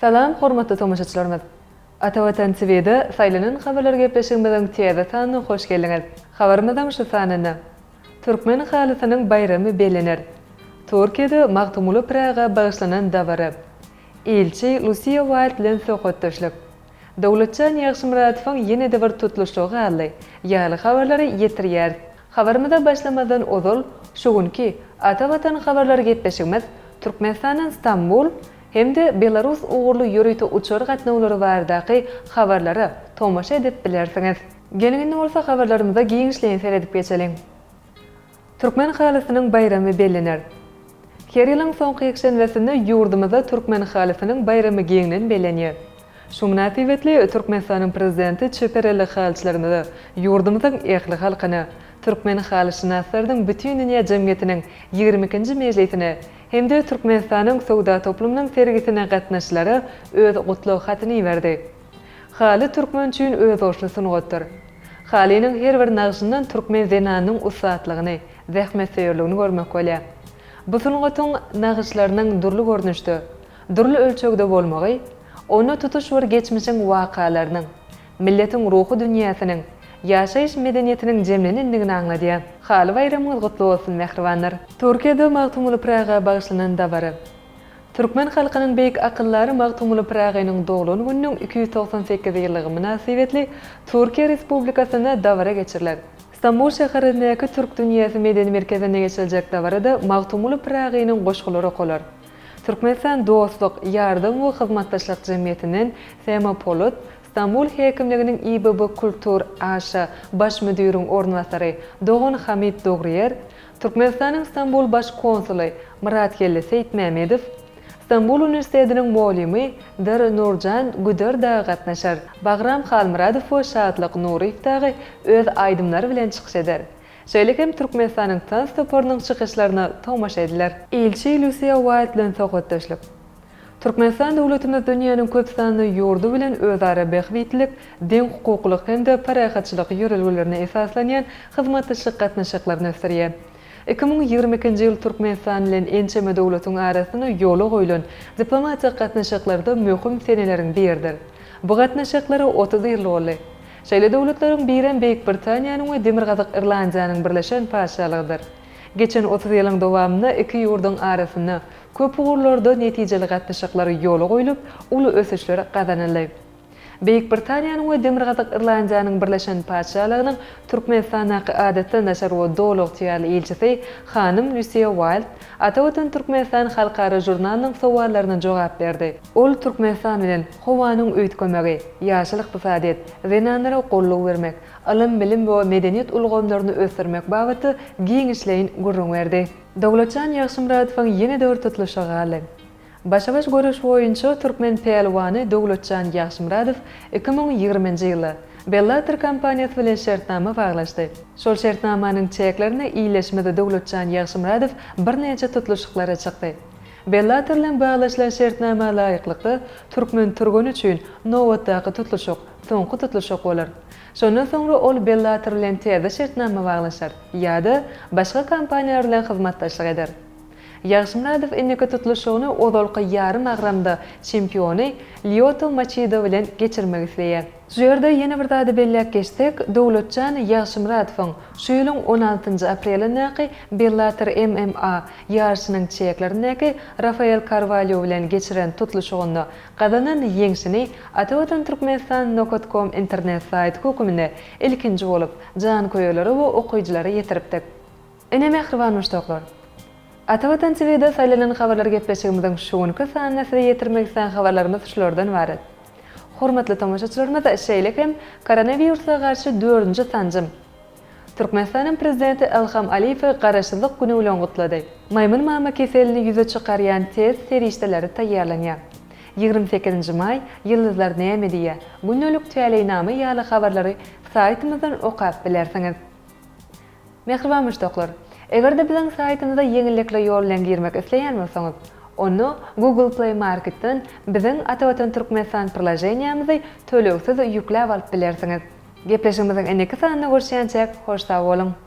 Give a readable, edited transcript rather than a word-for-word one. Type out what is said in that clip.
Salam hormatly tomaşaçylarymyz! Ata Watan TV-de Saýlanan habarlar gepleşigimiziň täze sanyna hoş geldiňiz. Habarymyzyň şu sanynda Türkmen halysynyň baýramy bellener. Türkiýede Magtymguly Pyraga bagyşlanan dabara. Ilçi Lusiýa Waýld bilen söhbetdeşlik. Döwletjan Ýagşymyradowyň ýene-de bir tutluşygy galdy ýaly habarlary ýetirýäris. Habarymyza başlamazdan ozal, şu günki Ata Watan habarlary gepleşigimiz Türkmenistandan Stambul hem-de Belarus ugurly ýörite uçar gatnawlary baradaky habarlara tomaşa edip bilersiňiz. Geliň indi bolsa habarlarymyza giňişleýin seredip geçeliň. Türkmen halysynyň baýramy bellener. Her ýylyň soňky ýekşenbesinde ýurdumyzda Türkmen halysynyň baýramy giňden bellenýär. Şu mynasybetli Türkmenistanyň Prezidenti çeper elli halyçylarymyza, ýurdumyzyň ähli halkyna, Türkmen halyşynaslarynyň bütindünýä jemgyýetiniň ýigrimi ikinji mejlisine hem-de Türkmenistanyň söwda toplumynyň sergisine gatnaşyjylara öz gutlag hatyny iberdi. Haly türkmen üçin özboluşly sungatdyr. Halynyň her bir nagşyndan türkmen zenanynyň ussatlygyny, zähmetsöýerligini görmek bolýar. Bu sungatyň nagyşlarynyň dürli görnüşde, dürli ölçegde bolmagy, onda tutuş bir geçmişiň wakalarynyň, milletiň ruhy dünýäsiniň, ýaşaýyş medeniýetiniň jemlenendigini aňladýar. Haly baýramyňyz gutly bolsun, mähribanlar! Türkiýede Magtymguly Pyraga bagyşlanan dabara. Türkmen halkynyň beýik akyldary Magtymguly Pyragynyň doglan gününiň 298 ýyllygy mynasybetli Türkiýe Respublikasynda dabara geçiriler. Stambul şäherindäki Türk dünýäsi medeni merkezinde geçiriljek dabarada Magtymguly Pyragynyň goşgulary okalar. Türkmenistan Dostluk, Ýardam we Hyzmatdaşlyk jemgyýetinden Sema Polat, Stambul häkimliginiň İBB Kultur AŞ baş müdiriň orunbasary Dogan Hamit Dogryýer, Türkmenistanyň Stambul baş konsuly Myratgeldi Seýitmämmedow, Stambul uniwersitetiniň mugallymy Dir Nurjan Güder dagy gatnaşar. Bagram Halmyradow we Şatlyk Nuryýew dagy öz aýdymlary bilen çykyş eder. Şeýle hem Türkmenistanyň tans toparynyň çykyşlaryna tomaşa ediler. Ilçi Lusiýa Waýld bilen söhbetdeşlik. Türkmenistan döwletimiz dünýäniň köp sanly ýurdy bilen özara bähbitlilik, deňhukuklylyk hem-de parahatçylyk ýörelgelerine esaslanýan hyzmatdaşlyk gatnaşyklaryny ösdürýär. 2022-nji ýyl Türkmenistan bilen ençeme döwletiň arasynda ýola goýlan diplomatik gatnaşyklarda möhüm seneleriň biridir. Bu gatnaşyklara 30 ýyl doldy. Şeýle döwletleriň birem Beýik Britaniýanyň we Demirgazyk Irlandiýanyň Birleşen Patyşalygydyr. Geçen 30 ýylyň dowamynda iki ýurduň arasynda köp ugurlarda netijeli gatnaşyklar ýola goýlup, uly ösüşler gazanyldy. Beýik Britaniýanyň we Demirgazyk Irlandiýanyň Birleşen Patyşalygynyň Türkmenistandaky Adatdan daşary we Doly ygtyýarly ilçisi hanym Lýusiýa Waýld Ata Watan Türkmenistan halkara žurnalynyň sowallaryna jogap berdi. Ol Türkmenistan bilen howanyň üýtgemegi, ýaşyl ykdysadyýet, zenanlara goldaw bermek, ylym-bilim we medeniýet ulgamlaryny ösdürmek babatda giňişleýin gürrüň berdi. Döwletjan Ýagşymyradowyň ýene-de bir tutluşygy galdy. Başa-baş göreş boýunça türkmen pälwany Döwletjan Ýagşymyradow 2020-nji ýylda Bellator kompaniýasy bilen şertnama baglaşdy. Şol şertnamanyň çäklerinde ildeşimiz Döwletjan Ýagşymyradow birnäçe tutluşyklara çykdy. Bellator bilen baglaşylan şertnama laýyklykda, türkmen türgeni üçin nobatdaky tutluşyk, soňky tutluşyk bolar. Şondan soňra ol Bellator bilen täze şertnama baglaşar ýa-da başga kompaniýalar bilen hyzmatdaşlyk eder. Ýagşymyradow indiki tutluşygyny ozalky ýarym agramda çempiony Lýoto Maçido bilen geçirmek isleýär. Şu ýerde ýene bir zady belläp geçsek, Döwletjan Ýagşymyradowyň şu ýylyň on altynjy aprelindäki Bellator MMA ýaryşynyň çäklerindäki Rafael Karwalýo bilen geçiren tutluşygynda gazanan ýeňşini Atavatan Türkmenistan nokat kom internet saýty höküminde ilkinji bolup janköýerlere we okyjylara ýetiripdik. Ine mähriban muşdaklar! Ata Watan TVde saýlanan habarlar gepleşigimiziň şu günki sanynda size ýetirmek islän habarlarymyz şulardan ybarat. Hormatly tomaşaçylarymyz şeýle hem koronawirusa garşy dördünji sanjym Türkmenistanyň Prezidenti Ilham Aliýewi Garaşsyzlyk güni bilen gutlady. Maýmyn mama keselini ýüze çykarýan test serişdeleri taýýarlanýar. 28-nji maý, Ýyldyzlar näme diýýär? Gündelik täleýnama ýaly habarlary saýtymyzdan okap bilersiňiz. Mähriban muşdaklar! Eger-de biziň saýtymyza ýeňillikli ýol bilen girmek isleýän bolsaňyz, onda Google Play Marketden biziň Atavatan Türkmenistan priloženiýamyzy tölegsiz ýükläp alyp bilersiňiz. Gepleşigimiziň indiki sanynda görüşýänçäk, hoş sag boluň!